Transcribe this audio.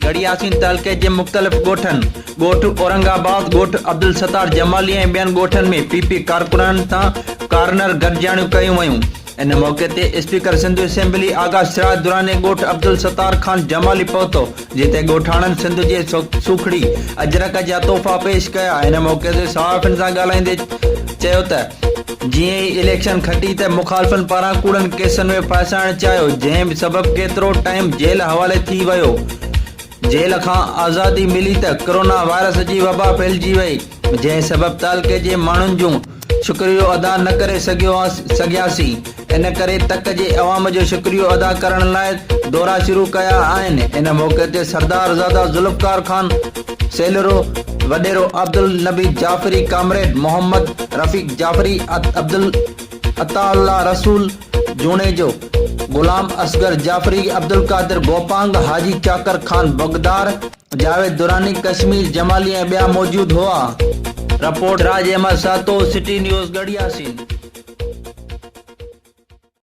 ڳڙهياسين تعلقي جي مختلف ڳوٺن ڳوٺ اورنگ آباد، ڳوٺ عبدالستار جمالي ۽ ٻين ڳوٺن ۾ پي پي ڪارڪنن سان ڪارنر گڏجاڻيون ڪيون ويون. ان موقعي تي اسپيڪر سنڌ اسيمبلي آغا سراج دراني ڳوٺ عبدالستار خان جمالي پهتو جتي ڳوٺاڻن سنڌ جي سوکڙي اجرڪ جا تحفا پيش ڪيا ان موقعي تي صحافين سان ڳالهائيندي چيو ته جيئن ئي اليڪشن کٽي ته مخالفن پاران ڪوڙن ڪيسن ۾ ڦاسائڻ چاهيو جنهن سبب ڪيترو ٽائيم جيل حوالي ٿي ويو جيل کان آزادي ملي ته ڪرونا وائرس جي وبا ڦهلجي وئي، جنهن سبب تعلقي جي ماڻهن جون شڪريو ادا نه ڪري سگهياسين، ان ڪري تڪ جي عوام جو شڪريو ادا ڪرڻ لاء دورا شروع ڪيا آهن، ان موقعي تي سردار زاده ذوالفقار خان سيلرو، وڏيرو عبدالنبي جعفري، ڪامريڊ محمد رفيق جعفري، عطاء الله رسول جوڻيجو، غلام اصغر جعفري، عبدالقادر گوپانگ، حاجي چاڪر خان بغدار، جاويد دراني، ڪشمير جمالي ۽ ٻيا موجود هئا. Report, Raj Ahmed Sahto, city news, Garhi Yasin.